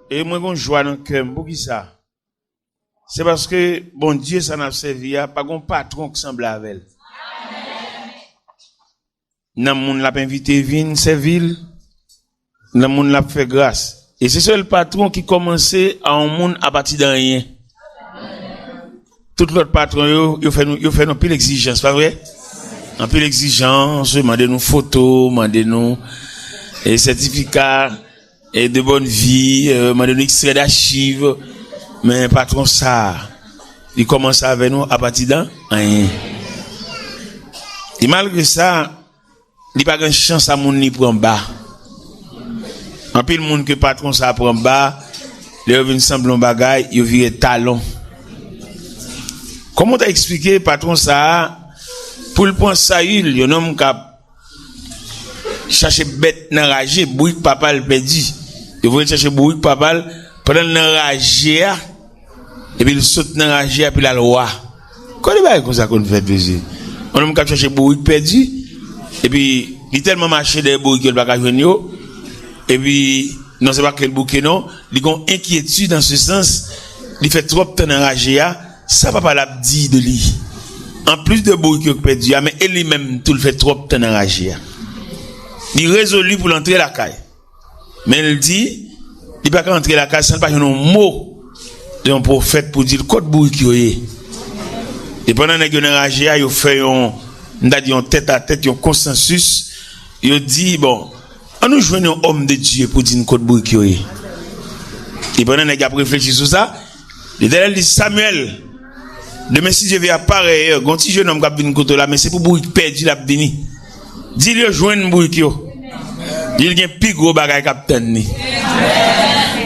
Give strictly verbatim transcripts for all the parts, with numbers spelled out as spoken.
E mwen gon jwa nan kè m. Poukisa? Se paske Bondye sa n ap sèvi a pa gon patwon k sanble avè l. Nan moun l ap envite vin sèvi l, nan moun l ap fè gras. E se sèl patwon ki kòmanse a yon moun apati de anyen. Tout lòt patwon yo, yo fè nou, yo fè nou anpil egzijans, pa vre? Anpil egzijans, mande nou foto, mande nou, e, sètifika, e, de bòn vi, e, mande nou ekstrè dachiv. Men patwon sa a, li kòmanse avè nou apati de anyen. E malgre sa, li pa gen chans a moun li pran ba. Anpil moun ke patwon sa a pran ba, lè yo vin sanble yon bagay, yo vire talon. Kòman w ta eksplike patwon sa a, pou l pran Sayil, yon nonm k ap chache bèt nan raje, bourik papa l pèdi. Yo voye l chache bourik papa l, pandan l nan raje a, epi l sot nan raje a, epi l al wa. Kote bagay konsa konn fèt, mesye? Yon nonm k ap chache bourik pèdi, epi li tèlman mache dèyè bourik yo, li pa ka jwenn yo, epi, non, se pa ke l bouke, non, li gon enkyetid an se sans, li fè twòp tan nan raje a, sa papa l ap di de li? Anplis de bourik yo k pèdi a, men e li menm tou, l fè twòp tan nan raje a. Li rezoli pou l antre lakay. Men l di, li pa ka antre lakay san l pa jwenn yon mo de yon pwofèt pou di l kot bourik yo ye. E pandan nèg yo nan raje a, yo fè yon, m ta di yon tèt a tèt, yon konsansis, yo di, bon, ann nou jwenn yon òm de Dye pou di n kot bourik yo ye. E pandan nèg yo ap reflechi sou sa, Letènèl di, Samyèl, demen si Dye ve a parèy, gon ti jennonm k ap vin kote w la, men se pou bourik pèdi l ap vini. Di l yo jwenn bourik yo. Di l gen pi gwo bagay k ap tann li.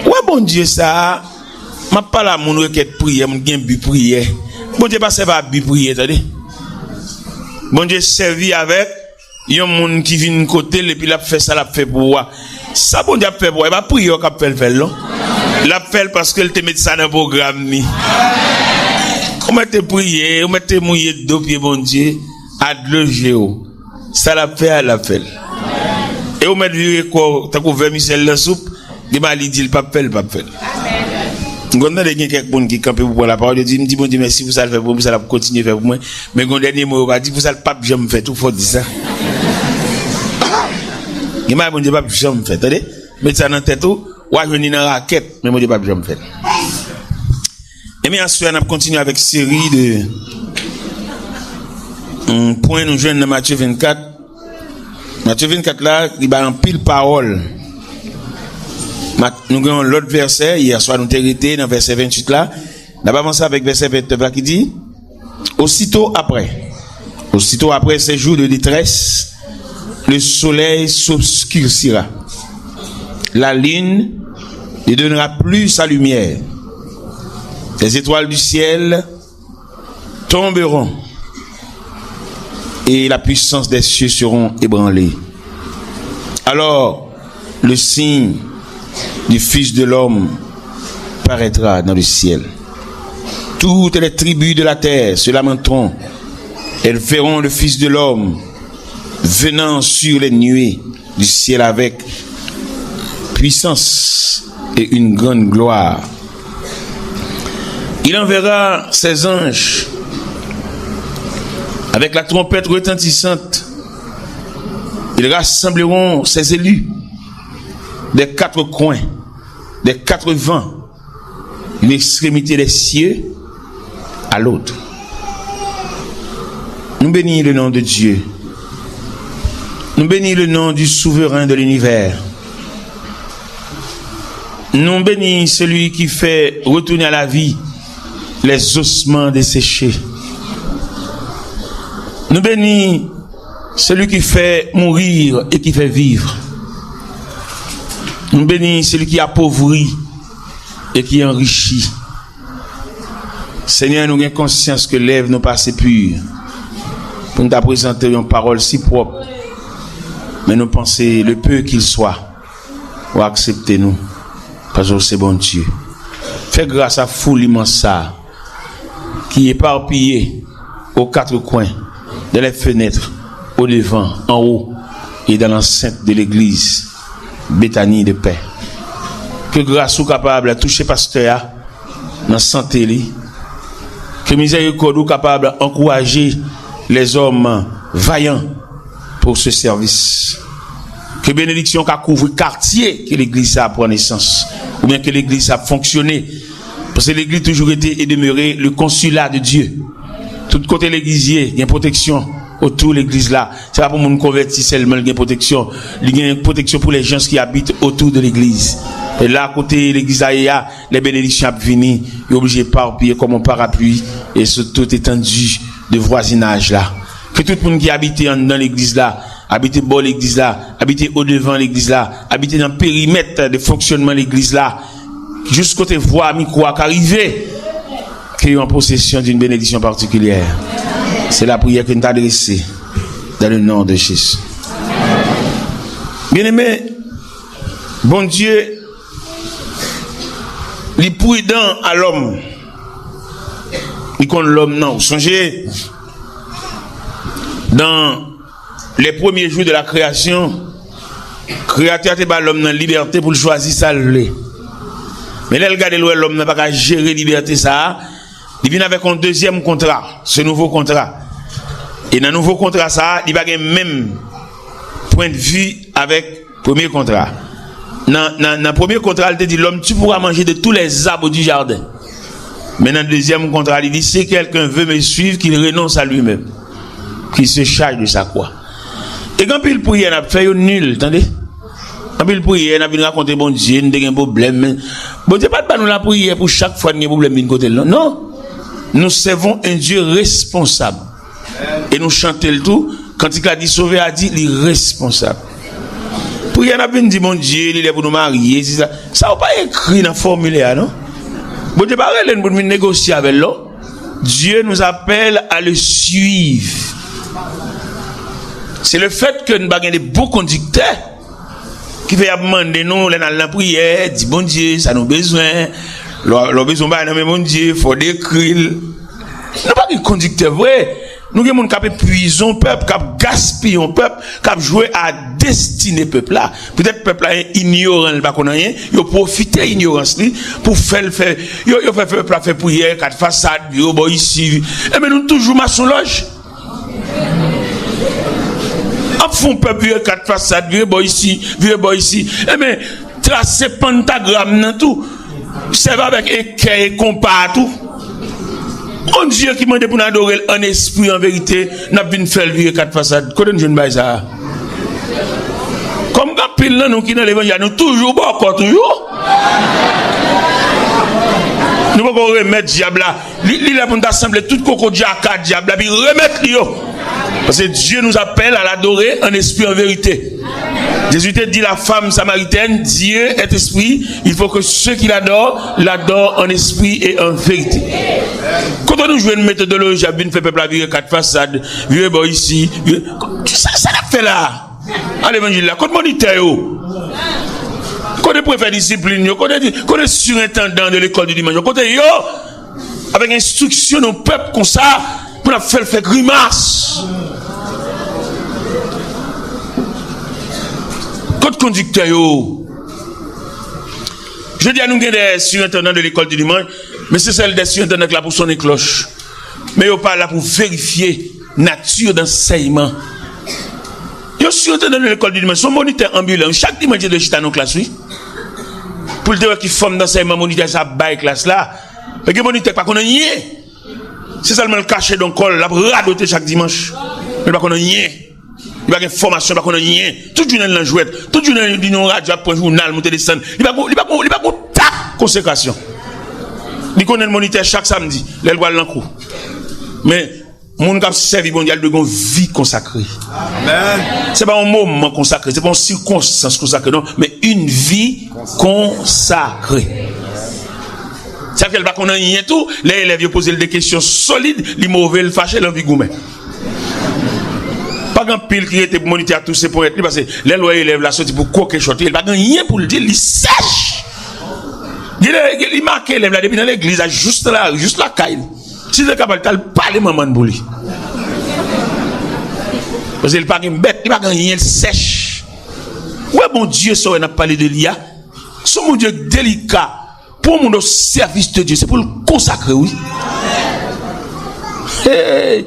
Ou wè Bondye sa a, m ap pale a moun rekèt priyè, moun ki gen bi priyè. Bondye pa sèvi a bi priyè, tande. Bondye sèvi avèk yon moun ki vin kote l epi l ap fè sa l ap fè pou ou a. Sa Bondye ap fè pou ou a, e pa priyè w k ap fè l fè l, non. L ap fè l paske l te met sa nan pwogram li. Ou mèt te priye, ou mèt te mouye do pye Bondye, a dlo je w. Sa l ap fè a, l ap fè l. E ou mèt vire kò w tankou vèmisèl nan soup, gen bagay li di l p ap fè l, l p ap fè l. M konn tande gen kèk moun ki kanpe pou pran lapawòl, yo di, "M di Bondye mèsi pou sa l fè pou mwen, pou sa l ap kontinye fè pou mwen." Men gon dènye mo yo pa di, "Pou sa l p ap janm fè tou, fò w di sa." Gen bagay Bondye p ap janm fè, tande? Met sa nan tèt ou, w a jwenn li nan rakèt, men Bondye p ap janm fè l. Ebyen, aswè a, n ap kontinye avèk seri de, mm, pwen nou jwenn nan Matye vennkat. Matye vennkat la, li bay anpil pawòl. Mat-, nou gen yon lòt vèsè, yè swa nou te rete nan vèsè venntuit la. N ap avanse avèk vèsè vennèf la ki di, Aussitôt après, aussitôt après ces jours de détresse, le soleil s'obscurcira. La lune ne donnera plus sa lumière. Les étoiles du ciel tomberont et la puissance des cieux seront ébranlées. Alors, le signe du Fils de l'homme paraîtra dans le ciel. Toutes les tribus de la terre se lamenteront. Elles verront le Fils de l'homme venant sur les nuées du ciel avec puissance et une grande gloire. Il enverra ses anges avec la trompette retentissante. Ils rassembleront ses élus des quatre coins, des quatre vents, une extrémité des cieux à l'autre. Nou beni le nom de Dieu. Nou beni le nom du souverain de l'univers. Nou beni celui qui fait retourner à la vie les ossements desséchés. Nou beni celui qui fait mourir et qui fait vivre. Nou beni celui qui appauvrit et qui enrichit. Senyè, nou gen konsyans ke lèv nou pa se pi pou n ta prezante yon pawòl si pwòp, men nou panse le peu qu'il soit, ou aksepte nou, paske ou se Bondye. Fè gras a foul imans sa a ki eparpiye aux quatre coins, dans les fenêtres, au devant, en haut, et dans l'enceinte de l'église Béthanie de Paix. Ke gras ou kapab touche pastè a nan sante li. Ke mizèrikòd ou kapab ankouraje lèzòm vayan pou se sèvis. Ke benediksyon ka kouvri katye ke legliz sa ap pran nesans, oubyen ke legliz sa ap fonksyone. Paske legliz toujou rete e demere le konsila de Dye. Tout kote legliz ye, gen pwoteksyon otou legliz la. Se pa pou moun konvèti sèlman li gen pwoteksyon. Li gen pwoteksyon pou les gens qui habitent autour de l'église. E la kote legliz la ye a, les bénédictions ap vini, yo oblije eparpiye kòm yon parapli e sou tout etandi de vwazinaj la. Ke tout moun ki abite anndan legliz la, abite bò legliz la, abite odevan legliz la, abite nan perimèt de fonksyònman legliz la, jis kote vwa mikwo a ka rive, ke yo an posesyon d'une bénédiction particulière. Se lapriyè ke n ta adrese dans le nom de Jésus. Byeneme, Bondye, li pridan a lòm. Li konn lòm nan. Ou sonje, dans les premiers jours de la création, Kreyatè a te ba lòm nan libète pou l chwazi sa l vle. Men lè l gade, l wè lòm nan pa ka jere libète sa a, li vin avèk yon dezyèm kontra, se nouvo kontra. E nan nouvo kontra sa a, li pa gen menm pwendvi avèk premye kontra. Nan, nan, nan premye kontra, li te di, l'homme, tu pourras manger de tous les arbres du jardin. Men nan dezyèm kontra, li di, si quelqu'un veut me suivre, qu'il renonce à lui-même, qu'il se charge de sa croix. E gen anpil priyè n ap fè, yo nil, tande. Anpil priyè, n ap vin rakonte Bondye, nou te gen pwoblèm. Men Bondye pa t ba nou lapriyè pou chak fwa n gen pwoblèm vin kote l, non. Non. Nous servons un Dieu responsable. E nou chante l tou. Kantik la di, Sovè a di, li responsab. Priyè n ap vin di Bondye, li lè pou nou marye, se sa. Sa yo pa ekri nan fòmilè a, non. Bondye pa rele n pou n vin negosye avè l, non. Dieu nous appelle à le suivre. Se le fait que n pa gen de bon kondiktè ki fè y ap mande nou, lè n al nan priyè, di Bondye sa nou bezwen. Lè w, lè w bezwen yon bagay nan men Bondye, fò w dekri l. Nou pa gen kondiktè vre. Nou gen moun k ap epuize yon pèp, k ap gaspiye yon pèp, k ap jwe a destine pèp la. Petèt pèp la inyoran, li pa konn anyen. Yo pwofite inyorans li pou fè l fè. Yo, yo fè pèp la fè priyè, kat fasad, yo bò isi. Enben, nou toujou masonlòj. Ap fè yon pèp vire kat fasad, vire bò isi, vire bò isi. Enben, trase pantagram nan tou. Sèvi avèk ekè e konpa tou. Yon Dye ki mande pou n adore l an espri, an verite, n ap vin fè l vire kat fasad. Kote n jwenn bagay sa a? Kòm gen anpil nan nou ki nan levanjil la, nou toujou bòkò toujou. Nou poko remèt dyab la. Li, li lè pou n ta sanble tout koko djaka dyab la, epi remèt li yo. Parce que Dieu nous appelle à l'adorer en esprit, en vérité. Jésus te di la femme samaritaine, Dieu est esprit, il faut que ceux qui l'adorent, l'adorent en esprit et en vérité. Kote nou jwenn metodoloji ap vin fè pèp la vire kat fasad, vire bò isi, vire, sa, sa n ap fè la? A levanjil la, kote monitè yo? Kote prefè disiplin yo? Kote, kote sirentandan de lekòl di dimanch yo? Kote yo? Avèk enstriksyon nou pèp konsa, pou n ap fè l fè grimas. Kot kondiktè yo? Jodi a, nou gen de sirentandan de lekòl di dimanch, men se sèl de sirentandan ki la pou sonnen klòch. Men yo pa la pou verifye nati dansèyman. Yon sirentandan de lekòl di dimanch, se yon monitè anbilan. Chak dimanch, li te dwe chita nan klas, wi. Pou l te wè ki fòm dansèyman monitè sa ap bay klas la. Men gen monitè ki pa konn anyen. Se sèlman l kache dan kò l, l ap radote chak dimanch. Men l pa konn anyen. Li pa gen fòmasyon, li pa konn anyen. Tout jounen l nan jwèt. Tout jounen li nan radyo ap pran jounal, monte desann. Li pa gon, li pa gon, li pa gon tak konsekrasyon. Li konnen l monitè chak samdi, lè l pral nan kou. Men, moun k ap sèvi Bondye a, li dwe gen yon vi konsakre. Amèn. Se pa yon moman konsakre, se pa yon sikonstans konsakre, non, men yon vi konsakre. Sa fè l pa konn anyen tou, lè elèv yo poze l de kesyon solid, li move, l fache, l anvi goumen. Pa gen anpil ki rete pou monitè a touse ponyèt li, paske lè l wè elèv la soti pou kwoke chòt li, li pa gen anyen pou l di, li sèch. Gen lè, li make elèv la depi nan legliz la, jis nan lari, jis lakay li. Si l te kapab, l t al pale manman l pou li. Paske li pa gen bèt, li pa gen anyen, l sèch. Ou wè Bondye, sa w wè n ap pale de li a, Se yon Bondye ki delika. Pou yon moun o sèvis de Dye, se pou l konsakre, wi. Hey!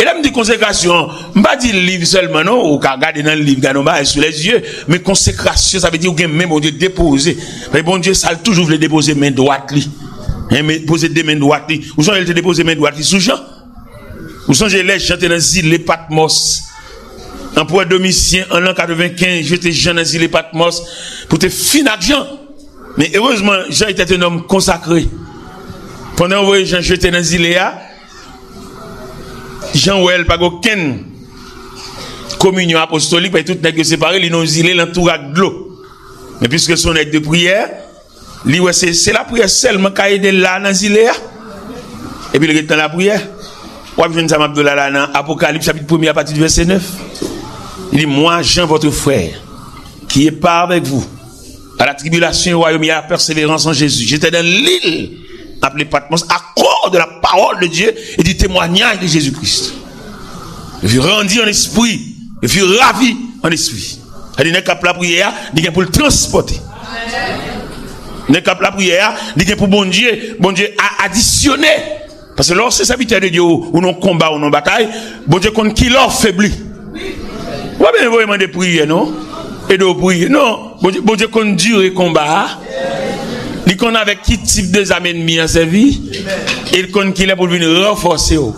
E lè m di konsekrasyon, m pa di liv sèlman, non. Ou ka gade nan liv, gade yon bagay sou lèzye. Men konsekrasyon, sa vle di ou gen men Bondye depoze. Paske Bondye, sa l toujou vle depoze men dwat li. Hein, men poze de men dwat li. Ou sonje l te depoze men dwat li sou Jan? Ou sonje lè Jan te nan zile Patmòs? Anperè Domisyen, an lan katrevenkenz, jete Jan nan zile Patmòs pou te fin ak Jan. Men erezman, Jan était un homme consacré. Pandan yo voye Jan jete nan zile a, Jan wè l pa gen okenn kominyon apostolik, paske tout nèg yo separe, li nan yon zile, l antoure ak dlo. Men piske se yon nèg de priyè, li wè se, se lapriyè sèlman ka ede l la nan zile a. Epi l ret nan lapriyè. W ap jwenn sa m ap di w la, la nan Apokalips chapit premye apati de vèse nèf. Li di, Moi, Jean, votre frère, qui est part avec vous à la tribulation au royaume et à la persévérance en Jésus, j'étais dans l'île appelée Patmos à cause de la parole de Dieu et du témoignage de Jésus-Christ. Je fus rendu en esprit, je fus ravi en esprit. Sa di nèg k ap lapriyè a, li gen pou l transpòte. Nèg k ap lapriyè a, li gen pou Bondye, Bondye a adisyone. Paske lè w se sèvitè de Dye, ou, ou nan konba, ou nan batay, Bondye konn kilè w febli. Ou pa bezwen voye mande priyè, non. Ede w priye. Non. Bondye, Bondye konn dire konba a. Li konn avèk ki tip de zam ènmi an sèvi. E l konn kilè pou l vin ranfòse w.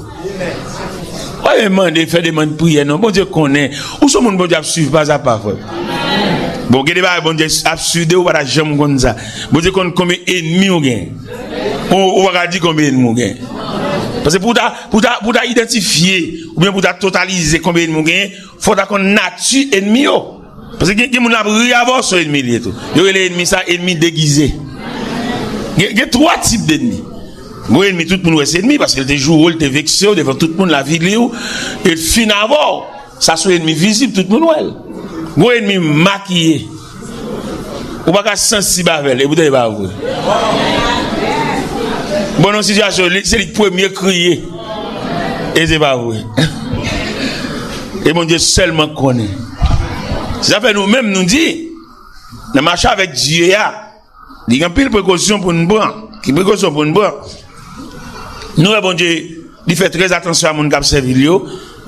Pa vin mande, fè demann priyè, non. Bondye konnen. Ou se moun Bondye ap swiv pa a pa, frè. Bon, gen de bagay Bondye ap swiv de ou pa ta janm konn sa. Bondye konn konbyen ènmi ou gen. Ou, ou pa ka di konbyen ènmi ou gen. Paske pou w ta, pou w ta, pou w ta idantifye, oubyen pou w ta totalize konbyen ènmi ou gen, fò w ta konn nati ènmi yo. Paske gen, gen moun ap ri avè w, se yon ènmi li ye tou. Yo rele ènmi sa ènmi degize. Gen, gen twa tip dènmi. Gon ènmi tout moun wè se ènmi, paske l te joure w, l te vekse w devan tout moun, l avili w, e l fin avè w. Sa se yon ènmi vizib, tout moun wè l. Gon ènmi makiye. Ou pa ka sansib avè l, e poutan e pa vre. Bon, nan sitiyasyon, li, se li k premye kriye. E se pa vre. E Bondye sèlman konnen. Se sa fè nou menm nou di, nan mache avèk Dye a, li gen anpil prekosyon pou n pran. Ki prekosyon pou n pran? Nou wè Bondye, li fè trè atansyon a moun k ap sèvi l yo.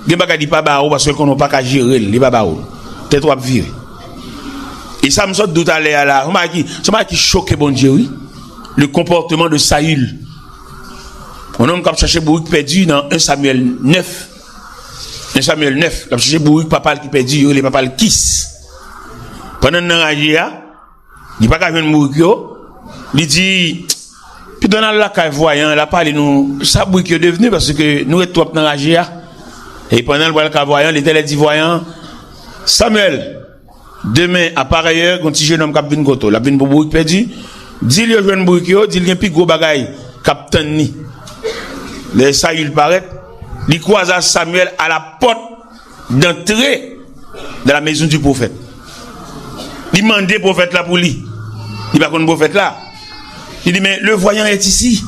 Gen bagay li pa ba ou paske l konnen w pa ka jere l, li pa ba ou l. Tèt ou ap vire. E sa m sot di w talè a la, se yon bagay ki, se yon bagay ki choke Bondye, wi. Le comportement de Saül. Yon nonm k ap chache bourik pèdi nan en Samyèl nèf. En Samyèl nèf, l ap chache bourik papa l ki pèdi, yo rele papa l Kis. Pandan l nan raje a, li pa ka jwenn bourik yo. Li di, pito n al lakay vwayan, l ap pale nou sa bourik yo devni, paske nou ret twòp nan raje a. E pandan l pral ka vwayan, Letènèl di vwayan, Samyèl, demen, a parèyè, gon ti jenòm k ap vin kote w. L ap vin pou bourik pèdi. Di l yo jwenn bourik yo, di l gen pi gwo bagay k ap tann li. Lè Sayil parèt, li kwaze a Samyèl a la pòt d'entrée de la maison du prophète. Li mande pwofèt la pou li. Li pa konn pwofèt la. Li di, mais le voyant est ici.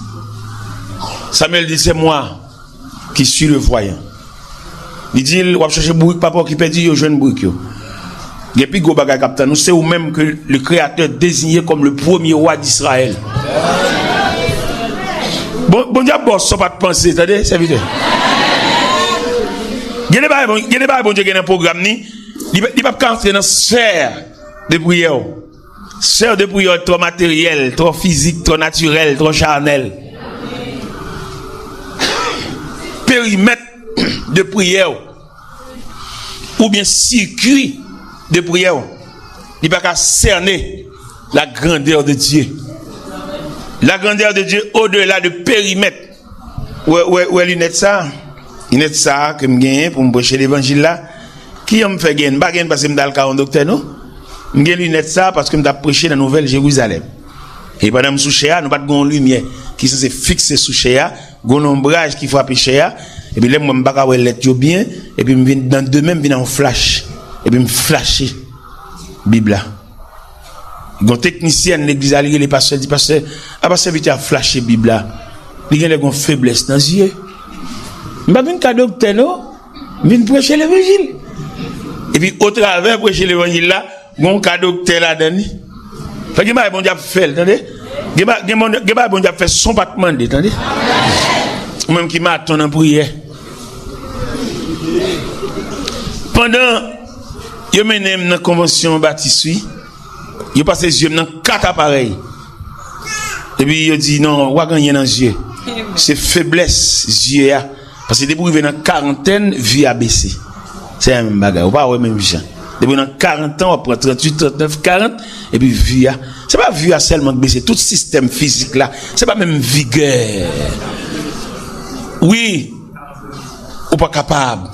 Samyèl di, c'est moi qui suis le voyant. Li di l, w ap chache bourik papa w ki pèdi, yo jwenn bourik yo. Gen pi gwo bagay k ap tann ou, se ou menm ke le Créateur désigné comme le premier roi d'Israël. Bon, Bondye ap ba w sa w pa t panse, tande, sèvitè. Gen de bagay, bon, gen de bagay Bondye gen nan pwogram ni, li, li p ap ka antre nan sfè de priyè w. Sfè de priyè w twò materyèl, twò fizik, twò natirèl, twò chanèl. Perimèt de priyè w, oubyen sikui de priyè w, li pa ka sène la grandeur de Dieu. La grandeur de Dieu au-delà de périmètre. Wè, wè, wè linèt sa, linèt sa ke m genyen pou m preche levanjil la, ki jan m fè genyen? M pa genyen paske m t al ka yon doktè, non. M gen linèt sa paske m t ap preche nan Nouvèl Jerizalèm. E pandan m sou chè a, nou pa t gen yon limyè ki sanse fikse sou chè a, gen yon lonbraj ki frape chè a, epi lè m wè m pa ka wè lèt yo byen, epi m vin nan de men, m vin a yon flach, epi m flache Bib la. Gon teknisyèn legliz la, li rele pastè, di, pastè, apa sèvitè a flache Bib la? Li genlè gon feblès nan zye. M pa vin ka doktè, non. M vin preche levanjil. Epi, otravè preche levanjil la, gon ka doktè ladan li. Fè gen bagay Bondye ap fè l, tande. Gen ba-, gen Bondye, gen bagay Bondye ap fè san w pa t mande, tande. Ou menm ki maton nan priyè. Pandan yo mennen m nan konvansyon batis, wi, yo pase zye m nan kat aparèy. Epi yo di, "Non, w pa gen anyen nan zye. Se feblès zye a." Paske depi w rive nan karantèn, vi a bese. Se menm bagay. Ou pa wè menm jan. Depi w nan karant an, w ap pran tranntuit, trannèf, karant, epi vi a. Se pa vi a sèlman k bese, tout sistèm fizik la, se pa menm vigè. Wi, ou pa kapab.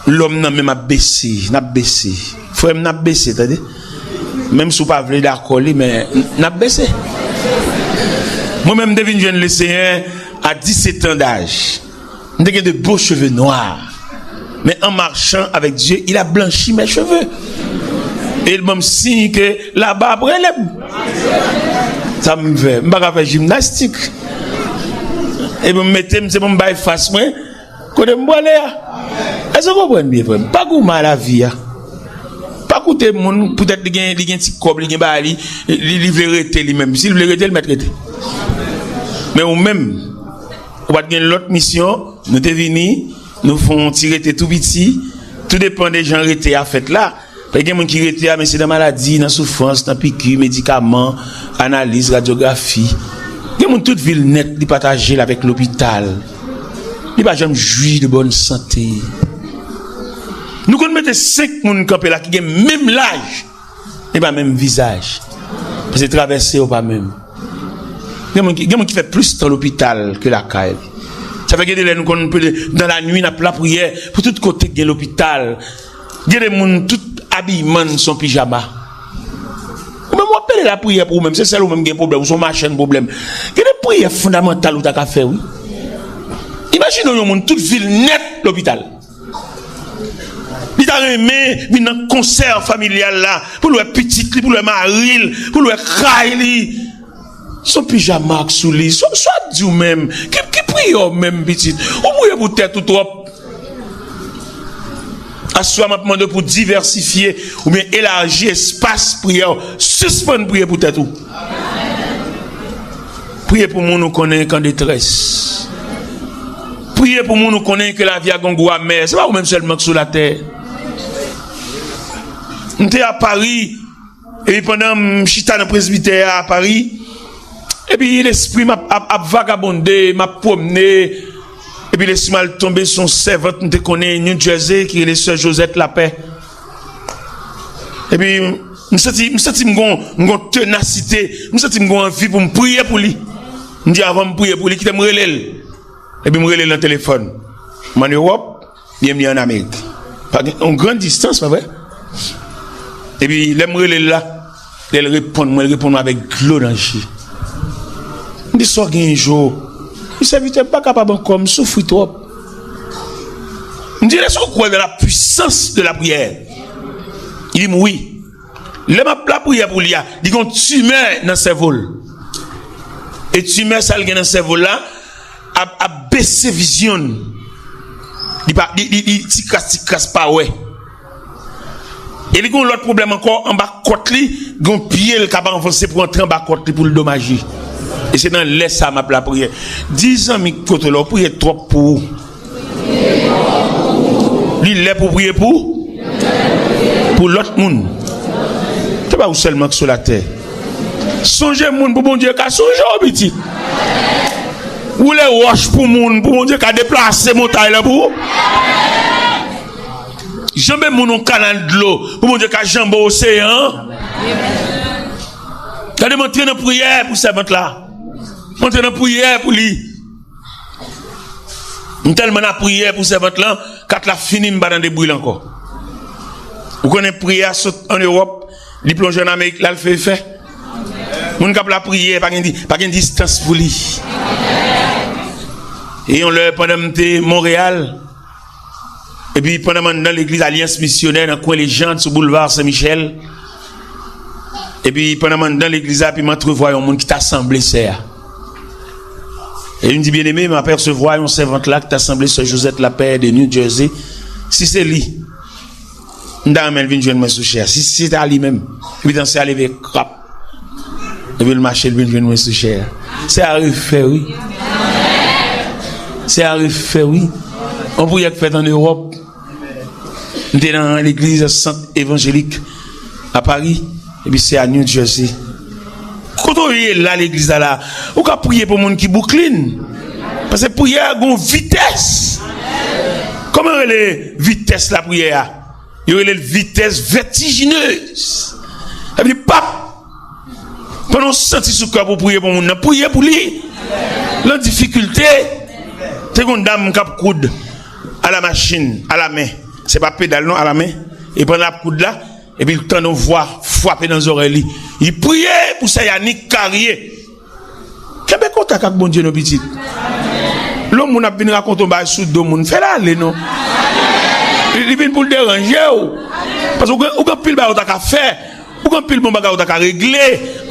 Lòm nan menm ap bese, n ap bese. Frè m, n ap bese, tande. Menm si w pa vle dakò li, men n ap bese. Mwen menm, m te vin jwenn Lesenyè a disèt an daj. M te gen de beaux cheveux noirs. Mais en marchant avec Dieu, il a blanchi mes cheveux. E l ban m siy ke laba ap rele m. Sa m fè? M pa ka fè jimnastik. Epi m mete m, se pou m bay fas mwen kote m prale a. Èske w konprann byen, frè m? Pa goumen a lavi a. Pa koute moun, poutèt li gen, li gen ti kòb, li gen bagay, li, li, li vle rete li menm. Si l vle rete, l mèt rete. Men ou menm, ou pa t gen lòt misyon, nou te vini, nou fè yon ti rete tou piti, tou depann de jan rete a fèt la. Paske gen moun ki rete a, men se nan maladi, nan soufrans, nan piki, medikaman, analiz, radyografi. Gen moun tout vi l nèt, li pataje l avèk lopital. Li pa janm jwi de bòn sante. Nou konn mete senk moun kanpe la ki gen menm laj, men pa menm vizaj. Paske travèse yo pa menm. Gen moun ki, gen moun ki fè plis tan lopital ke lakay li. Sa fè gen de lè nou konn pede, dans la nuit, n ap lapriyè pou tout kote gen lopital. Gen de moun, tout abiyman n se yon pijama. Ou menm w ap pede lapriyè pou ou menm, se sèl ou menm gen pwoblèm, ou se yon machann pwoblèm. Gen de priyè fondamantal ou ta ka fè, wi. Imajine w yon moun, tout vi l nèt lopital. Li ta renmen vin nan konsè familyal la, pou l wè pitit li, pou l wè mari l, pou l wè kay li. Se yon pijama k sou li. Sa, sa w ap di w menm? Ki, ki priyè w menm, pitit? Ou priye pou tèt ou twòp. Aswè a, m ap mande w pou divèsifye oubyen elaji espas priyè w. Sispann priye pou tèt ou. Priye pou moun ou konnen k an detrès. Priye pou moun ou konnen ke lavi a gen gou amè. Se pa ou menm sèlman k sou latè. M te a Pari, epi pandan m chita nan presbitè a a Pari, epi lespri m ap, ap, ap vagabonde, m ap pwomne, epi lespri m al tonbe sou yon sèvant m te konnen New Jersey ki rele Sè Josette Lapè. Epi m santi, m santi m gon, m gon tenasite, m santi m gon anvi pou m priye pou li. M di, "Avan m priye pou li, kite m rele l." Epi m rele l nan telefòn. M ann Ewòp, byen m li ann Amerik. Pa gen yon gran distans, pa vre? Epi lè m rele l la, lè l reponn mwen, l reponn mwen avèk dlo nan je. M di, "Sa w genyen, Jo?" Li, "Sèvitè, m pa kapab ankò, m soufri twòp." M di, "Èske w kwè nan la puissance de la prière?" Li di m, "Wi." Lè m ap lapriyè pou li a, li gen yon timè nan sèvo l. E timè sa l gen nan sèvo l la ap, ap bese vizyon l. Li pa, li, li, li ti kras, ti kras pa wè. E li gen yon lòt pwoblèm ankò, anba kòt li, gen yon pye l k ap avanse pou antre anba kòt li pou l domaje. E se nan lè sa a m ap lapriyè. Di zanmi kote w la, ou priye twòp pou ou. Li lè pou w priye pou, pou lòt moun. Se pa ou sèlman k sou latè. Sonje moun pou Bondye ka sonje w, pitit. Woule wòch pou moun pou Bondye ka deplase montay la pou ou. Janbe moun yon kanal dlo pou Bondye ka janbe oseyan an. Gade, m antre nan priyè pou sèvant la. M antre nan priyè pou li. M tèlman nan priyè pou sèvant lan, kat la fini, m pa tande bri l ankò. Ou konnen priyè a sot ann Ewòp, li plonje ann Amerik, l al fè efè. Moun k ap lapriyè, pa gen di-, pa gen distans pou li. E yon lè, pandan m te Monreyal, epi pandan m anndan legliz Alyans Misyonè nan kwen Lejand sou boulva Sen Michèl, epi pandan m anndan legliz la, epi m antrevwa yon moun ki ta sanble sè a. Epi m di, "Byeneme, m apèsevwa yon sèvant la ki ta sanble sè Josette Lapè de New Jersey. Si se li, m ta renmen l vin jwenn mwen sou chè a. Si, si se ta li menm." Epi dansè a leve, krap. Epi l mache, l vin jwenn mwen sou chè a. Se a refè, wi. Se a refè, wi. Yon priyè k fèt ann Ewòp. M te nan legliz Sant Evanjelik a Pari, epi se a New Jersey. Kote w ye la, legliz la la, ou ka priye pou moun ki Brooklyn. Paske priyè a gon vitès. Kòman yo rele vitès lapriyè a? Yo rele l vitès vètijinez. Sa vle di, pap, pandan w santi sou kè w pou w priye pou moun nan, priye pou li. Lan difikilte, te gon dam k ap koud a la machin, a la men. Se pa pedal non, a la men. E pandan l ap koud la, epi l tande yon vwa frape nan zòrèy li. Li priye pou sè Yanik Karye. Kenbe kontak ak Bondye non, pitit. Lè yon moun ap vin rakonte yon bagay sou do moun, fè l ale non. Li, li vin pou l deranje w. Paske ou gen, ou gen anpil bagay ou ta ka fè. Ou gen anpil bon bagay ou ta ka regle.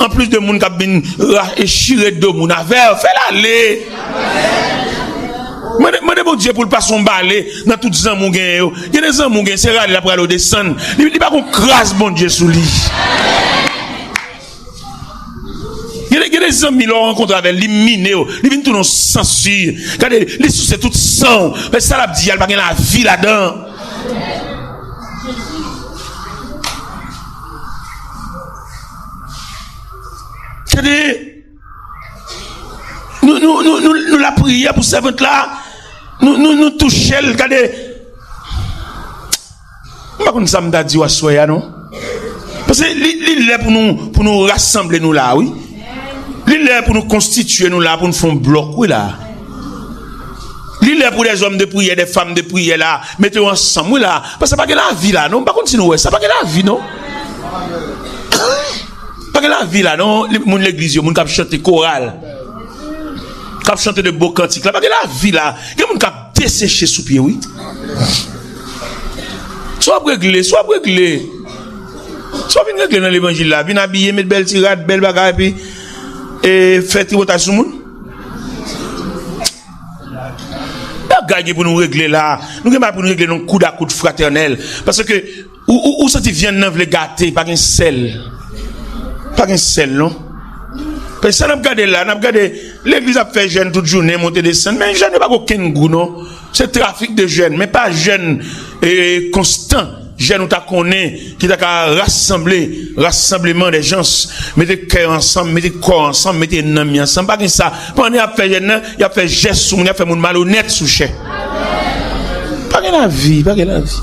Anplis de moun k ap vin ra-, e chire do moun avè w, fè l ale. Mande, mande Bondye pou l pase yon bale nan tout zanmi w genyen yo. Gen de zanmi w genyen, se rale l ap rale w desann. Li, li pa gon kras Bondye sou li. Gen de, gen de zanmi lè w rankontre avè l, li mine w, li vin tounen w sansir. Gade, li souse tout san w. Men sa l ap di a, li pa gen lavi ladan. Gade, nou, nou, nou, nou, nou lapriyè pou sèvant la, nou, nou, nou touche l, gade. M pa konn sa m ta di w aswè a non. Paske li, li lè pou nou, pou nou rasanble nou la, wi. Li lè pou nou konstitye nou la, pou nou fè yon blòk, wi, la. Li lè pou dèzòm de priyè, dèfanm de priyè la, mete yo ansanm, wi, la. Paske pa gen lavi la, non. M pa konn si nou wè sa, pa gen lavi, non. Pa gen lavi la, non. Li, moun legliz yo, moun k ap chante koral, k ap chante de bo kantik la, pa gen lavi la. Gen moun k ap deseche sou pye, wi. Si w ap regle, si w ap regle, si w ap vin regle nan levanjil la, vin abiye, met bèl ti rad, bèl bagay, epi, e, fè tripotaj sou moun. Bagay gen pou nou regle la. Nou gen bagay pou nou regle nan koud a koud fratènèl. Paske ou, ou, ou santi vyann nan vle gate, pa gen sèl. Pa gen sèl, non. Paske sa n ap gade la, n ap gade legliz ap fè jèn tout jounen, monte desann, men jèn yo pa gen okenn gou, non. Se trafik de jèn, men pa jèn, e, konstan. Jèn ou ta konnen, ki ta ka rasanble, rassemblement des gens, mete kè yo ansanm, mete kò yo ansanm, mete nanm yo ansanm. Pa gen sa. Pandan y ap fè jèn nan, y ap fè jès sou moun, y ap fè moun malonèt sou chè. Pa gen lavi, pa gen lavi.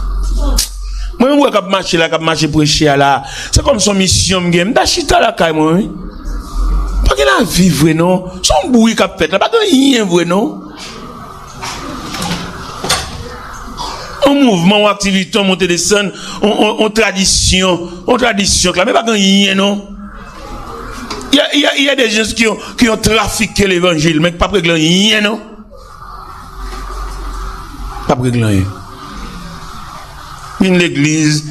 Mwen menm, ou wè k ap mache la, k ap mache preche a la, se kòm se yon misyon m gen. M ta chita lakay mwen, wi. Pa gen lavi vre, non. Se yon bri k ap fèt la, pa gen anyen vre, non. Yon mouvman, yon aktivite, yon monte desann, yon, yon, yon tradisyon, yon tradisyon k la, men pa gen anyen non. Il y a, il y a, il y a des gens qui ont, qui ont trafiqué l'évangile, men k p ap regle anyen non. P ap regle anyen. Vin legliz,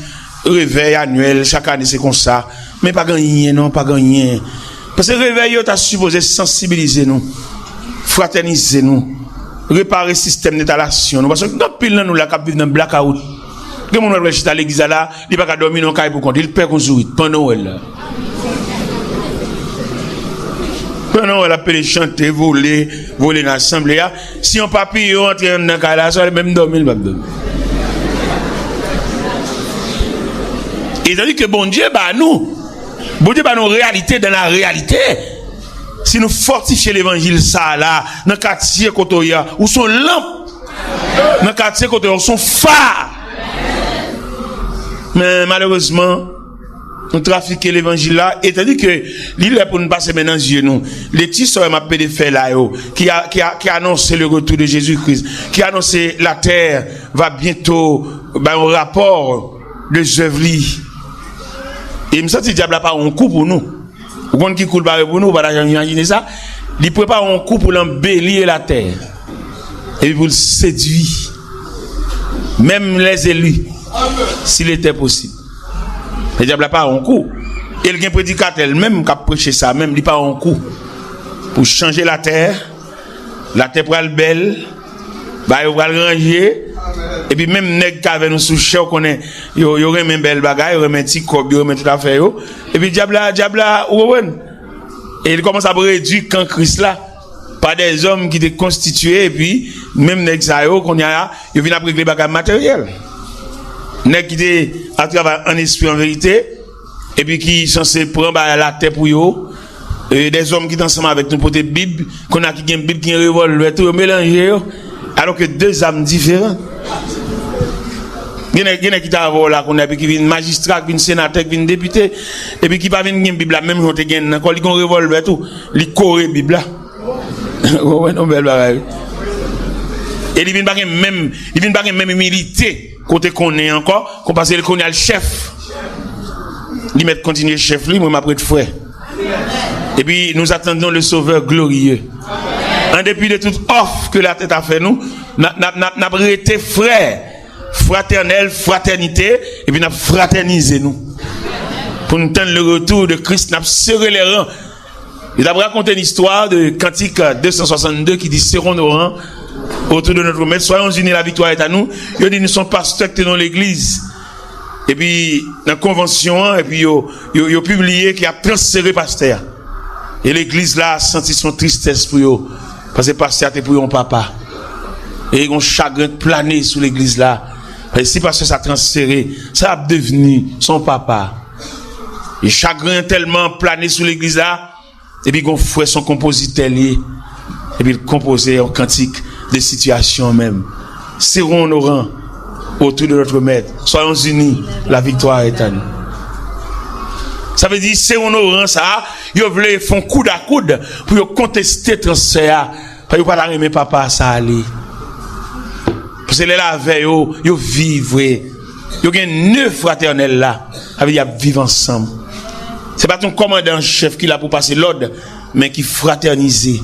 revèy anyèl, chak ane se konsa. Men pa gen anyen non, pa gen anyen. Paske revèy yo ta sipoze sansibilize nou, fratènize nou, repare sistèm netalasyon nou. Paske gen anpil nan nou la k ap viv nan blakawout. Gen moun w ap wè chita legliz la la, li pa ka dòmi nan kay pou kont li, li pè kon zourit, pandan w wè l la. Pandan w wè l ap pede chante, vole, vole nan asanble a. Si yon papiyon antre anndan kay la, sa menm dòmi, li p ap dòmi. E tandike Bondye ba nou, Bondye ba nou reyalite dan la reyalite. Si nou fòtifye levanjil sa a la, nan katye kote w ye a, ou se yon lanp. Nan katye kote w ye a, ou se yon fa. Men malerezman, nou trafike levanjil la, e tandike li lè pou nou pase men nan zye nou. Lekti sa yo m ap pede fè la yo, ki a, ki a, ki anonse le retour de Jésus-Christ, ki anonse la terre va bientôt bay yon rapò de zèv li. E m santi dyab la pare yon kou pou nou. Ou konn ki kou l pare pou nou, ou pa ta janm imajine sa. Li prepare yon kou pou l anbeli latè. Epi pou l sedui menm les élus, s'il était possible. Men dyab la pare yon kou. E l gen predikatè l menm k ap preche sa menm, li pare yon kou pou chanje latè. Latè pral bèl, bagay yo pral ranje. Epi menm nèg k avè nou sou chè, ou konnen, yo, yo renmen bèl bagay, yo renmen ti kòb, yo renmen tout afè yo. Epi dyab la, dyab la, ou konprann? E li kòmanse ap redui kan Kris la pa dèzòm ki te konstitye, epi menm nèg sa yo, kounye a, yo vin ap regle bagay materyèl. Nèg ki te ap travay an espri, an verite, epi ki sanse pran bagay latè pou yo, e dèzòm ki te ansanm avèk nou pote Bib, kounye a ki gen Bib, ki gen revòlvè tou, yo melanje yo, alò ke de zam diferan. Gen nèg, gen nèg ki ta avè w la kounye a, epi ki vin majistra, ki vin senatè, ki vin depite, epi ki pa vin gen Bib la, menm jan w te gen nan kò, li gen yon revòlvè tou, li kore Bib la. Ou konprann, yon bèl bagay. E li vin pa gen menm, li vin pa gen menm imilite kote konnen ankò, kon paske li konnen al chèf. Li mèt kontinye chèf li, mwen m ap ret frè. Et puis, nous attendons le Sauveur glorieux. En dépit de toute offre que la terre a fait nou, n ap, n ap, n ap, n ap rete frè, fratènèl, fratènite, epi n ap fratènize nou. Pou n tann le retour de Christ, n ap sere lè ran. Yo t ap rakonte yon istwa de Kantik de san swasannde ki di, Serrons nos rangs autour de notre maître, soyons unis, la victoire est à nous. Yo di, nou se yon pastè ki te nan legliz. Epi, nan konvansyon an, epi yo, yo, yo pibliye ke y ap transfere pastè a. E legliz la santi se yon tristès pou yo. Paske pastè a te pou yo yon papa. E yon chagren plane sou legliz la. Paske si pastè sa transfere, sa ap devni se yon papa. E chagren tèlman plane sou legliz la, epi gon frè, se yon konpozitè li ye. Epi l konpoze yon kantik de sitiyasyon menm. Serrons nos rangs autour de notre maître. Soyons unis, la victoire est à nous. Sa vle di, serrons nos rangs sa, yo vle fè yon koud a koud pou yo konteste transfè a. Paske yo pa ta renmen papa sa ale. Paske lè l avè yo, yo viv vre. Yo gen ne fratènèl la. Sa vle di y ap viv ansanm. Se pa t yon kòmandan an chèf ki la pou pase lòd, men ki fratènize.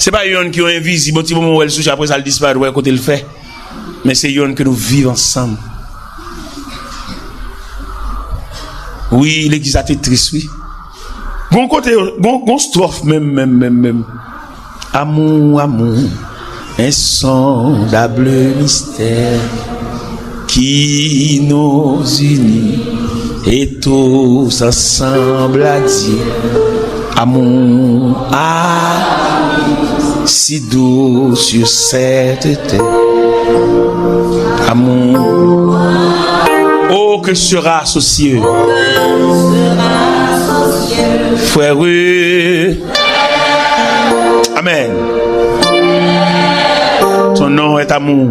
Se pa yonn ki yon envizib, yon ti moman w wè l sou che, apre sa l disparèt, w wè kote l fè. Men se yonn ke nou viv ansanm. Wi, legliz la te tris, wi. Gon kote, gon, gon stwòf menm, menm, menm, menm. Amour, amour, insondable mystère qui nous unit et tous ensemble à Dieu. Amour, ah, si doux sur cette terre. Amour, oh, que sera ce ciel. Frère, Amen. Ton nom est amour.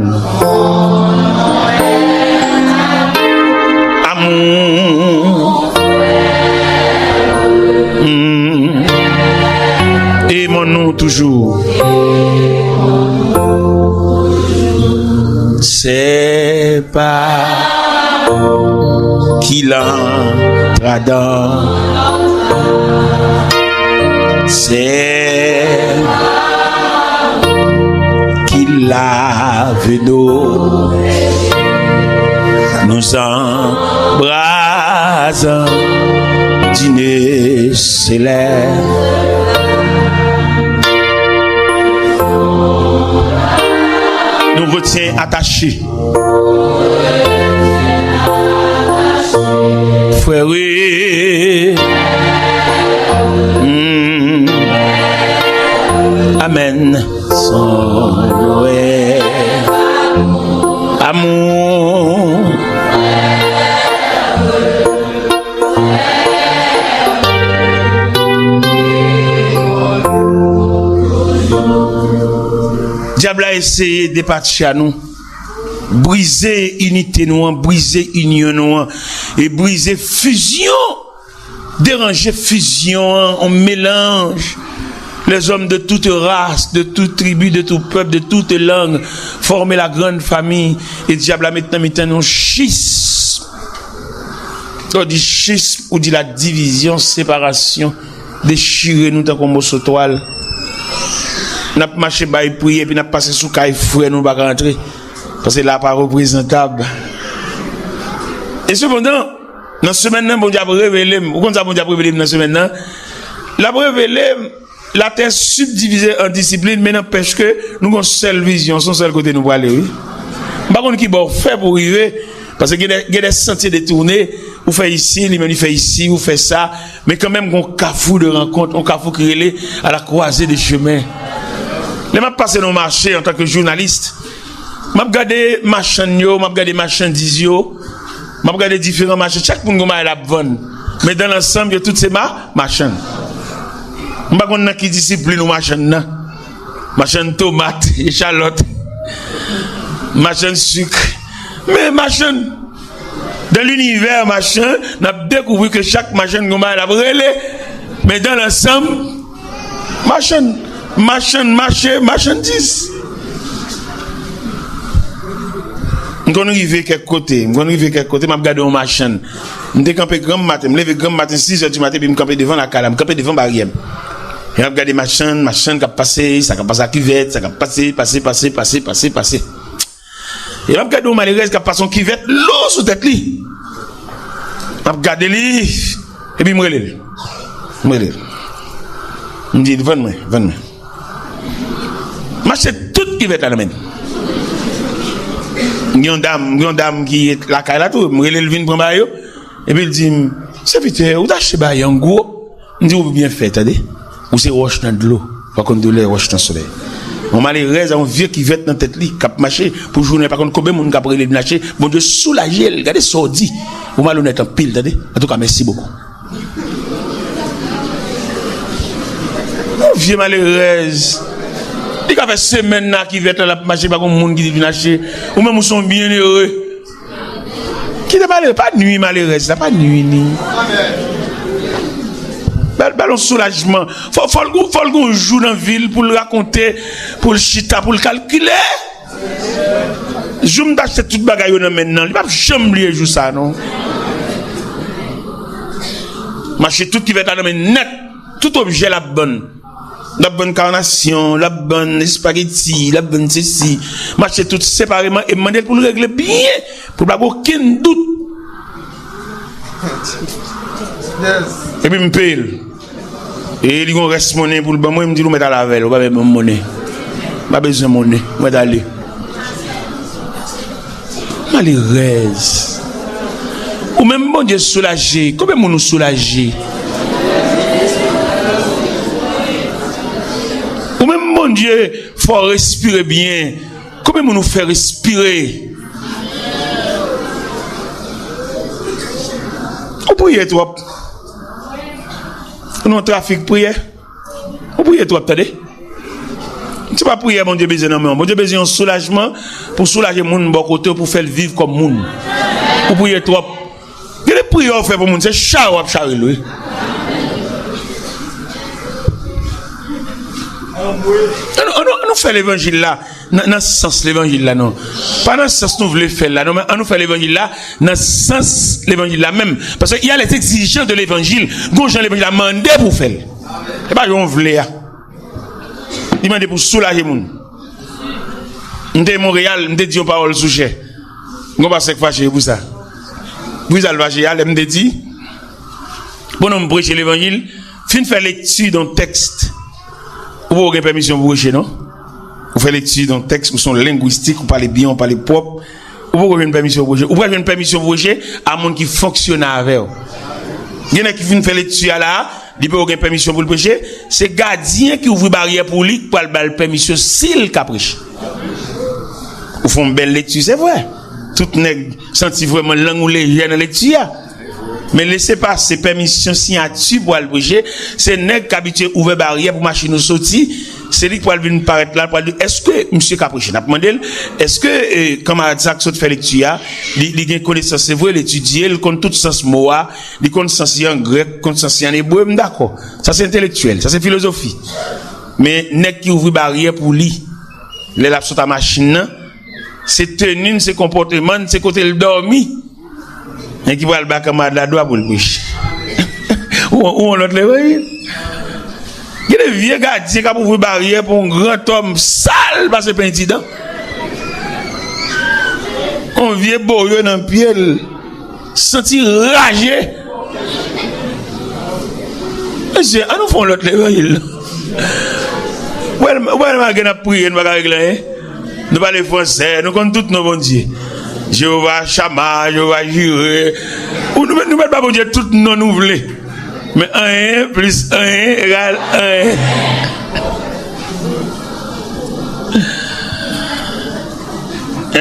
Amour. Mm. Aimons-nous toujours. C'est pa ki lantradan, se ki laveno. Nous embrassons dîner céleste. Nous retient attachés. Frère, mm, amen. Son Noël, amour. Dyab la eseye depatche nou, brize inite nou an, brize inyon nou an, e brize fizyon, deranje fizyon an, yon melanj. Les hommes de toute race, de toute tribu, de tout peuple, de toute langue forment la grande famille. E dyab la met nan mitan nou schisme. Lè w di schisme, ou di la divizyon, separasyon, dechire nou tankou yon moso twal. N ap mache bay priye, epi n ap pase sou kay frè nou, pa ka antre. Paske la pa reprezantab. E sepandan, nan semèn nan, Bondye ap revele m. Ou konn sa Bondye ap revele m nan semèn nan? L ap revele m, latè sibdivize an disiplin, men nanpèch ke nou gon sèl vizyon, se yon sèl kote nou prale, wi. M pa konn ki bò w fè pou w rive, paske gen de, gen de santye detounen, Ou fè isi, li menm li fè isi, ou fè sa. Men kanmenm, gen yon kafou de rankont, yon kafou ki rele à la croisée des chemins. Lè m ap pase nan yon mache antanke jounalis, m ap gade machann yo, m ap gade machandiz yo, m ap gade diferan machann. Chak moun gen yon bagay l ap vann. Men dans l'ensemble, yo tout se ma, machann. M pa konn nan ki disiplin ou machann nan. Machann tomat, echalòt, machann sik. Men machann, dans l'univers machann, n ap dekouvri ke chak machann gen yon bagay l ap rele. Men dans l'ensemble, machann, machann mache, machandiz. M konn rive kèk kote, m konn rive kèk kote, m ap gade yon machann. M te kanpe granm maten, m leve granm maten, sis è di maten, epi m kanpe devan lakay la, m kanpe devan baryè m. E m ap gade machann, machann k ap pase, sa k ap pase ak kivèt, sa k ap pase, pase, pase, pase, pase, pase. E m ap gade yon malerèz k ap pase yon kivèt lou sou tèt li. M ap gade li, epi m rele l. M rele l. M di l, vann mwen, vann mwen. M achte tout kivèt la nan men l. Gen yon dam, gen yon dam ki lakay la tou, m rele l vin pran bagay yo. Epi l di m, sèvitè, ou t achte bagay an gwo. M di, ou byen fè, tande. Ou se wòch nan dlo, ou pa konn doulè wòch nan solèy. Yon malerèz a yon vye kivèt nan tèt li k ap mache pou jounen, pa konn konbyen moun k ap rele l vin achte. Bondye soulaje l, gade sa w di. Ou malonèt anpil, tande. Antouka, mèsi bokou. Yon vye malerèz. Li ka fè semèn nan ak kivèt la, l ap mache, pa konn moun ki vin achte. Ou menm, ou se yon byenere. Kite malere, pa nwi malerèz la, pa nwi li. Ba l, ba l yon soulajman. Fò, fò l gon, fò l gon jou nan vi l pou l rakonte, pou l chita, pou l kalkile. Jou m t achte tout bagay yo nan men l nan, li p ap janm bliye jou sa a, non. M achte tout kivèt la nan men l nèt, tout objè l ap vann. L ap vann kanasyon, l ap vann espageti, l ap vann sesi. M achte tout separeman e m mande l pou l regle byen, pou l pa gen okenn dout. Epi m peye l. E li gon rès monnen pou l ban mwen, m di l, ou mèt al avè l, ou pa mèt ban m monnen. M pa bezwen monnen, ou mèt ale. Malerèz. Ou menm Bondye soulaje. Konbyen moun ou soulaje? Ou menm Bondye fè w respire byen. Konbyen moun ou fè respire? Ou priye twòp. Ou nan trafik priyè. Ou priye twòp, tande. Se pa priyè Bondye bezwen nan men w. Bondye bezwen yon soulajman pou soulaje moun bò kote w, pou fè l viv kòm moun. Ou priye twòp. Gen de priyè w fè pou moun, se chare w ap chare l, wi. An nou, an nou, an nou fè levanjil la nan, nan sans levanjil la, non. Pa nan sans nou vle fè l la, non, men an nou fè levanjil la nan sans levanjil la menm. Paske y a les exigences de l'évangile. Gon jan levanjil la mande pou w fè l. Se pa jan w vle a. Li mande pou soulaje moun. M te Monreyal, m te di yon pawòl sou chè. Gon pastè k fache pou sa. Pou sa l fache a, lè m te di, pandan m preche levanjil, fin fè lekti de yon tèks, ou poko gen pèmisyon pou preche, non? Ou fè lekti de yon tèks, ou se yon lengwistik, ou pale byen, ou pale pwòp, ou poko jwenn pèmisyon pou preche. Ou pral jwenn pèmisyon pou preche a moun ki fonksyone avè w. Gen nèg ki fin fè lekti a la, li poko gen pèmisyon pou l preche, se gadyen ki ouvri baryè pou li k pral ba l pèmisyon si l ka preche. Ou fè yon bèl lekti, se vre. Tout nèg santi vrèman lang ou lejè nan lekti a. Men lese pase pèmisyon siyati pou al preche, se nèg k abitye ouvè baryè pou machin ou soti, se li k pral vin parèt la, l pral di, èske misye ka preche? N ap mande l, èske, eh, kanmarad sa k sot fè lekti a, li, li gen konesans, se vre, l etidye, l konn tout sans mo a, li konn sans li an grèk, konn sans li an ebre, m dakò. Sa se entelektyèl, sa se filozofi. Men nèg ki ouvri baryè pou li, lè l ap sot a machin nan, se teni n, se konpòteman n, se kote l dòmi. Nèg ki pral ba kanmarad la dwa pou l preche. Ou, ou yon lòt levanjil. Gen de vye gadyen k ap ouvri baryè pou yon grantòm sal pase pendidan. Yon vye boyo nan pye l. Santi raje. Mesye, an nou fè yon lòt levanjil, non. Ou wè, ou wè, malgre n ap priye, nou pa ka regle anyen. Nou pale fransè, nou konn tout non Bondye. Jewova Chama, Jewova Jire. Nou mèt, nou mèt ba Bondye tout non nou vle. Men anyen plis anyen egal anyen.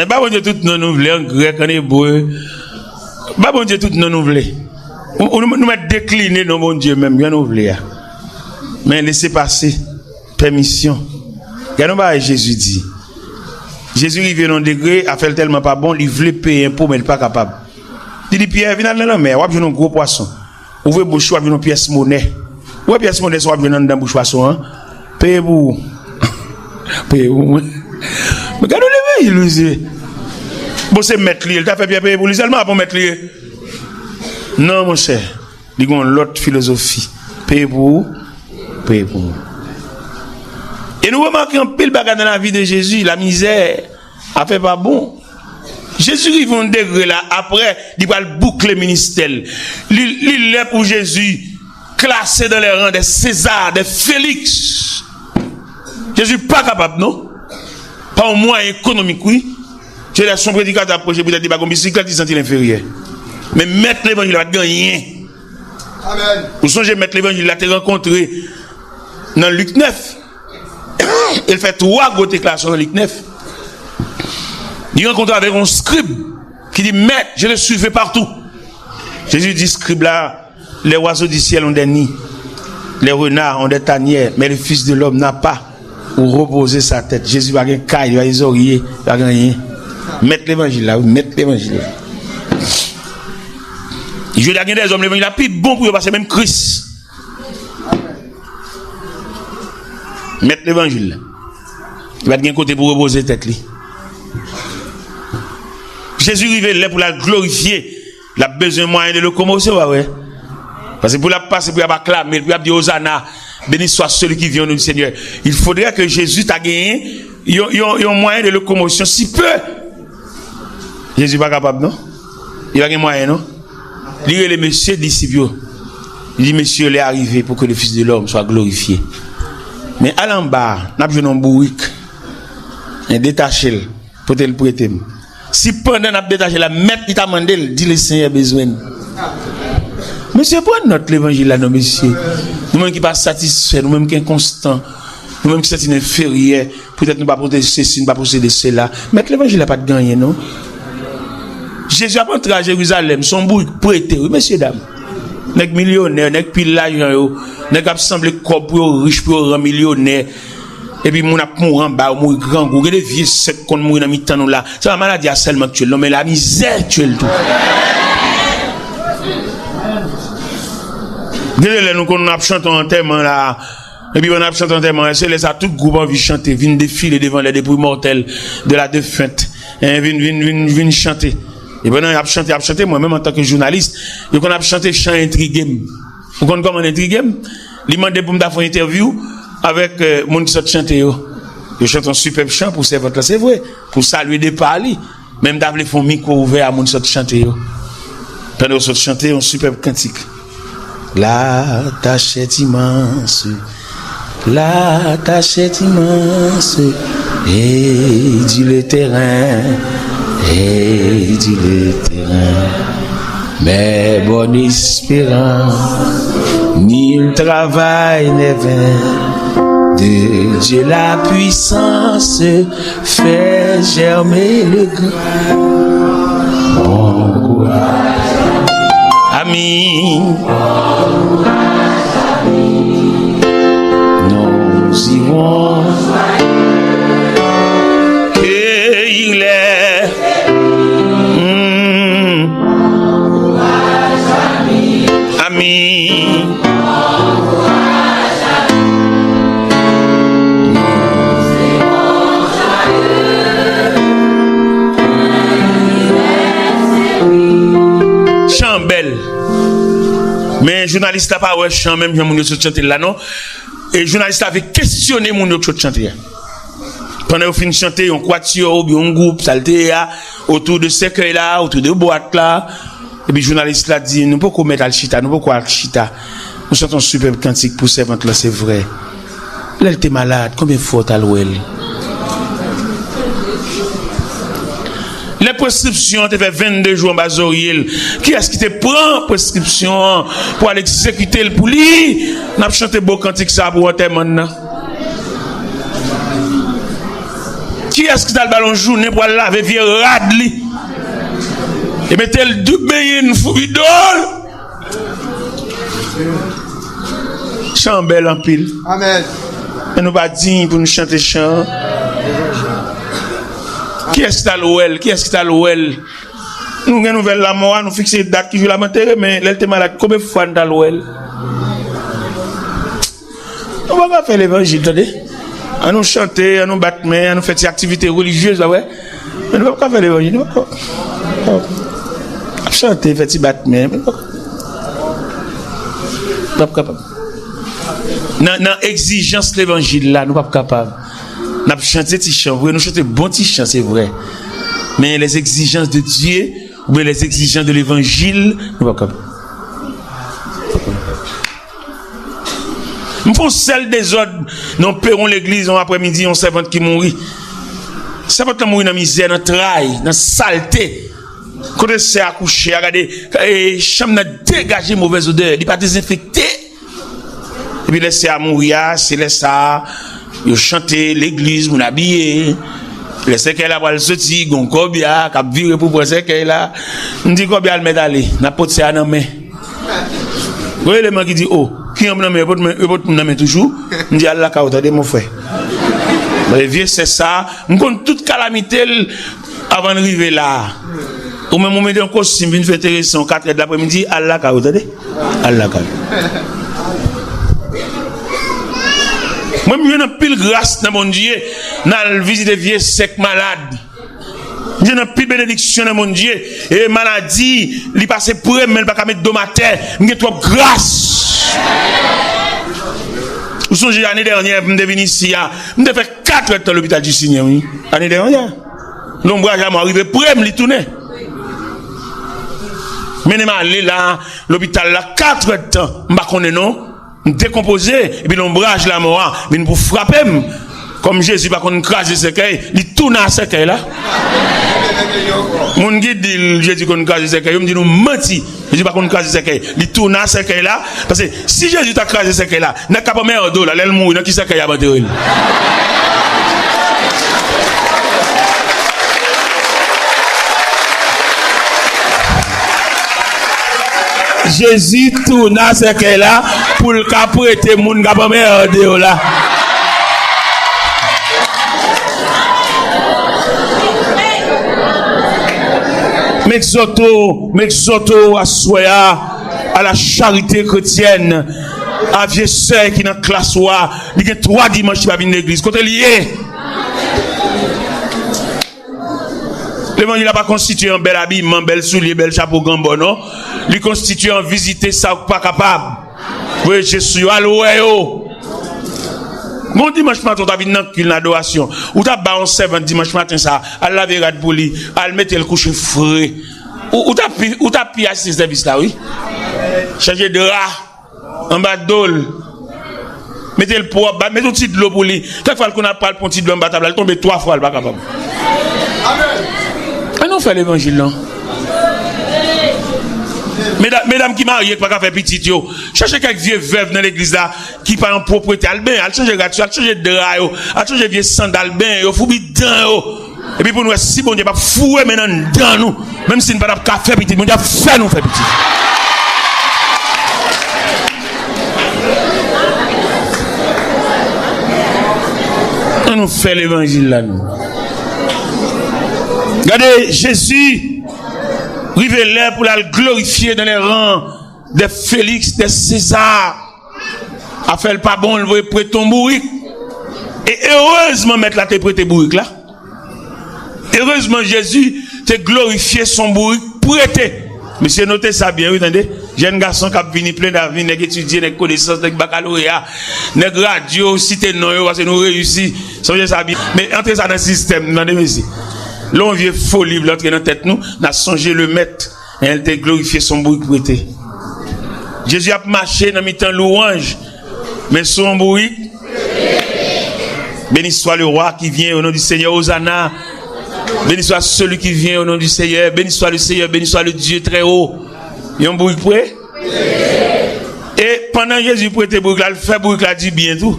Ba Bondye tout non nou vle, an grèk, an ebre. Ba Bondye tout non nou vle. Ou, ou, nou mèt dekline non Bondye menm, jan nou vle a. Men lese pase, pèmisyon. Gade yon bagay Jezi di. Jezi rive nan yon degre, afè l tèlman pa bon, li vle peye enpo, men li pa kapab. Li di Pyè, vin al nan lanmè a, w ap jwenn yon gwo pwason. Ouvri bouch ou, w ap jwenn yon pyès monè. Ou wè pyès monè sa w ap jwenn anndan bouch pwason an? Peye pou ou. Peye pou mwen. Men gade yon levanjil, mesye. Bon, se mèt li ye, li ta fè Pyè peye pou li sèlman, a bon mèt li ye. Non, monchè. Li gen yon lòt filozofi. Peye pou ou, peye pou mwen. E nou remake anpil bagay nan lavi de Jezi, lamizè, afè pa bon. Jezi rive yon degre la, apre, li pral boukle ministè l. Li, li lè pou Jezi klase dans les rangs des César, des Félix. Jezi pa kapab, non. Pa yon mwayen ekonomik, wi. Se lè son predikatè ap preche, poutèt li pa gen bisiklèt, li santi l enferyè. Men mèt levanjil la pa t gen anyen. Amèn. Ou sonje mèt levanjil la te rankontre nan Lik nèf. E l fè twa gwo deklarasyon nan Lik nèf. Li rankontre avèk yon skrib ki di, Maître, je te suivais partout. Jezi di skrib la, les oiseaux du ciel ont des nids, les renards ont des tanières, mais le Fils de l'homme n'a pas où reposer sa tête. Jezi pa gen kay, li pa gen zòrye, li pa gen anyen. Mèt levanjil la, wi, mèt levanjil la. Jodi a gen dèzòm levanjil la pi bon pou yo pase menm Kris. Mèt levanjil la. Li pa t gen kote pou repoze tèt li. Jezi rive lè pou l al glorifye. L ap bezwen mwayen de lokomosyon, pa vre? Paske pou l ap pase, pou y ap aklame l, pou y ap di, Ozana, béni soit celui qui vient au nom du Seigneur. Il faudrait que Jésus ta genyen yon, yon, yon mwayen de lokomosyon, si pe. Jezi pa kapab, non? Li pa gen mwayen, non? Li rele mesye disip yo. Li di, Messieurs, l'heure est arrivée pour que le Fils de l'homme soit glorifié. Men al anba, n ap jwenn yon bourik. Men detache l. Pote l prete m. Si pandan n ap detache la, mèt li ta mande l, di, Lesenyè bezwen n. Mesye, pran nòt levanjil la, non, mesye. Nou menm ki pa satisfè, nou menm ki enkonstan, nou menm ki santi n enferyè, poutèt nou pa posede sesi, nou pa posede sela. Mèt levanjil la pa t gen anyen, non. Jezi ap antre a Jerizalèm, se yon bourik prete, wi, mesye dam. Nèg milyonè, nèg pil lajan yo, nèg ap sanble kòb pou yo rich, pou yo ran milyonè. Epi moun ap mouri anba, yo mouri grangou. Gen de vye sèk konn mouri nan mitan nou la. Se pa maladi a sèlman k tiye l, non, men lamizè tiye l tou. Gen de lè nou konn ap chante yon antèman la. Epi pandan n ap chante antèman an, se lè sa tout gwoup anvi chante, vin defile devan les dépouilles mortelles de la défunte. Hein, vin, vin, vin, vin chante. E pandan y ap chante, y ap chante, mwen menm antanke jounalis, yo konn ap chante chan entrige m. Ou konn kòman l entrige m? Li mande pou m ta fè yon entèvyou avèk, euh, moun ki sot chante yo. Yo chante yon sipèb chan pou sèvant lan, se vre, pou salye depa li. Men m ta vle fè yon mikwo ouvè a moun sot chante yo. Pandan yo sot chante yon sipèb kantik. La tâche est immense, la tâche est immense, et du le terrain, et du le terrain. Mais bonne espérance, nul travail n'est vain. De Dieu la puissance, fais germer le grain. Bon courage, ami. Nous irons cueillir les, hmm, amis. Chan bèl. Men jounalis la pa wè chan menm jan moun yo sot chante l la, non. E jounalis la vle kesyone moun yo k sot chante a. Pandan yo fin chante, yon kwatiyò oubyen yon gwoup, sa l te ye a, otou de sèkèy la, otou de bwat la. Epi jounalis la di, nou poko mèt al chita, nou poko al chita. Nou chante yon sipèb kantik pou sèvant lan, se vre. Lè l te malad, konbyen fwa w t al wè l? Lè preskripsyon an te fè vennde jou anba zorye l, kiyès ki te pran preskripsyon an pou al egzekite l pou li? N ap chante bo kantik sa pou antèman l nan. Kiyès ki t al ba l yon jounen pou al lave vye rad li e mete l di benyen n foubi do l? Chan an bèl anpil. Amèn. Men nou pa diy pou nou chante chan an. Kiyès ki t al wè l? Kiyès ki t al wè l? Nou gen nouvèl lanmò a, nou fikse dat ki jou l ap antere, men lè l te malad, konbyen fwa n t al wè l? Nou pa ka fè levanjil, tande. An nou chante, an nou bat men, an nou fè ti aktivite relijyez, pa vre? Men nou p ap ka fè levanjil, nou p ap ka. Ap chante, fè ti bat men, men nou p ap, nou p ap kapab. Nan, nan egzijans levanjil la, nou p ap kapab. N ap chante ti chan, vre, nou chante bon ti chan, se vre. Men les exigences de Dieu, oubyen les exigences de l'évangile, nou p ap kapab. M fè yon sèl dezòd nan yon pewon legliz, yon aprèmidi, yon sèvant ki mouri. Sèvant lan mouri nan mizè, nan tray, nan salte. Kote sè a kouche a, gade, e, chanm nan degaje movèz odè, li pa dezenfekte. Epi lè sè a mouri a, se lè sa a, yo chante legliz, moun abiye. Lè sèkèy la pral soti, gen yon kòbya k ap vire pou pran sèkèy la. M di kòbya al mèt ale, n ap pot sè a nan men. Gon eleman ki di, "O, ki anm nan men, yo pot men, yo pot m nan men toujou." M di, "Al lakay ou, tande, mon frè." Paske vye sè sa, m konn tout kalamite l avan l rive la. Ou menm, ou mete yon kostim, vin fè enteresan, katrè de lapremidi, al lakay ou, tande. Al lakay ou. Mwen, m jwenn anpil gras nan Bondye, nan al vizite vye sè k malad. M jwenn anpil benediksyon nan Bondye. E maladi, li pase pre m, men li pa ka met do m atè. M gen twòp gras. Ou sonje ane dènyè, m te vin isi a. M te fè katrèdtan lopital Jisinyen, wi. Ane dènyè. Lonbraj lanmò a rive pre m, li tounen. Mennen m ale la, lopital la, katrèdtan. M pa konnen non. M dekonpoze, epi lonbraj lanmò a vin pou frape m. Kòm Jezi pa konn kraze sèkèy, li tounen a sèkèy la. Moun ki di l Jezi konn kraze sèkèy, yo m di nou manti. Jezi pa konn kraze sèkèy. Li tounen a sèkèy la. Paske si Jezi ta kraze sèkèy la, nèg k ap anmède w la, lè l mouri, nan ki sèkèy y ap antere l? Jezi tounen a sèkèy la pou l ka prete moun k ap anmède yo la. M egzòte w, m egzòte w aswè a, à la charité chrétienne, a vye sè ki nan klas ou a, li gen twa dimanch li pa vin legliz. Kote l ye? Levanjil la pa konstitye an bèl abiman, bèl soulye, bèl chapo ganbò, non. Li konstitye an vizite sa ou pa kapab. Voye je sou yo, al wè yo. Gon dimanch maten, ou ta vin nan kil, nan adorasyon. Ou ta ba yon sèvant dimanch maten sa, al lave rad pou li, al mete l kouche fre. Ou, ou ta pi, ou ta pi asiste sèvis la, wi. Chanje dra anba do l. Mete l pwòp, ba, mete yon ti dlo pou li. Kèk fwa, l konn ap pral pran ti dlo anba tab la, l tonbe twa fwa, l pa kapab. Ann nou fè levanjil, non. Medam, medam ki marye, ki pa ka fè pitit yo, chache kèk vye vèv nan legliz la, ki pa nan pwoprete, al benyen, al chanje rad yo, al chanje dra yo, al chanje vye sandal, benyen yo, foubi dan yo. Epi pou n wè si Bondye p ap foure men n anndan nou, menm si n pa t ap ka fè pitit, Bondye ap fè nou fè pitit. Ann nou fè levanjil la, nou. Gade, Jezi rive lè pou l al glorifye dans les rangs des Félix, des César. Afè l pa bon, l voye prete yon bourik. E erezman, mèt la te prete bourik la. Erezman, Jezi te glorifye son bourik prete. Mesye, note sa byen, wi, tande. Jèn gason k ap vini, plen davni, nèg etidye, nèg konesans, nèg bakaloreya, nèg radyo, site non yo, paske nou reyisi. Sonje sa byen. Men antre sa nan sistèm, tande, mesye. Lè yon vye foli vle antre nan tèt nou, n a sonje Lemèt. E l te glorifye son bourik prete. Jezi ap mache nan mitan lwanj, men sou yon bourik. Béni soit le roi qui vient au nom du Seigneur, Hosanna. Béni soit celui qui vient au nom du Seigneur. Béni soit le Seigneur. Béni soit le Dieu très haut. Yon bourik prete. E pandan Jezi prete bourik la, l fè bourik la di byen tou.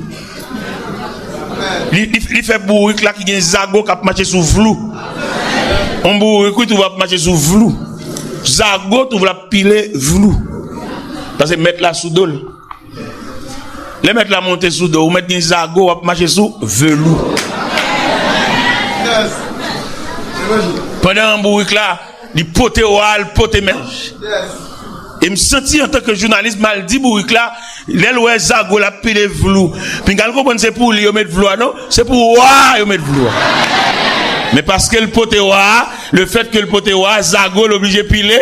Li, li, li fè bourik la ki gen zago k ap mache sou vlou. Yon bourik, wi, tou ap mache sou vlou. Zago tou ap pile vlou. Paske mèt la sou do l. Lè mèt la monte sou do, ou mèt gen zago, w ap mache sou velou. Pandan bourik la, li pote wa, l pote mèt. E m santi antanke jounalis, m al di bourik la, lè l wè zago l ap pile vlou. Pinga l konprann se pou li yo met vlou a, non, se pou wa yo met vlou a. Men paske l pote wa, le fèt ke l pote wa, zago l oblije pile.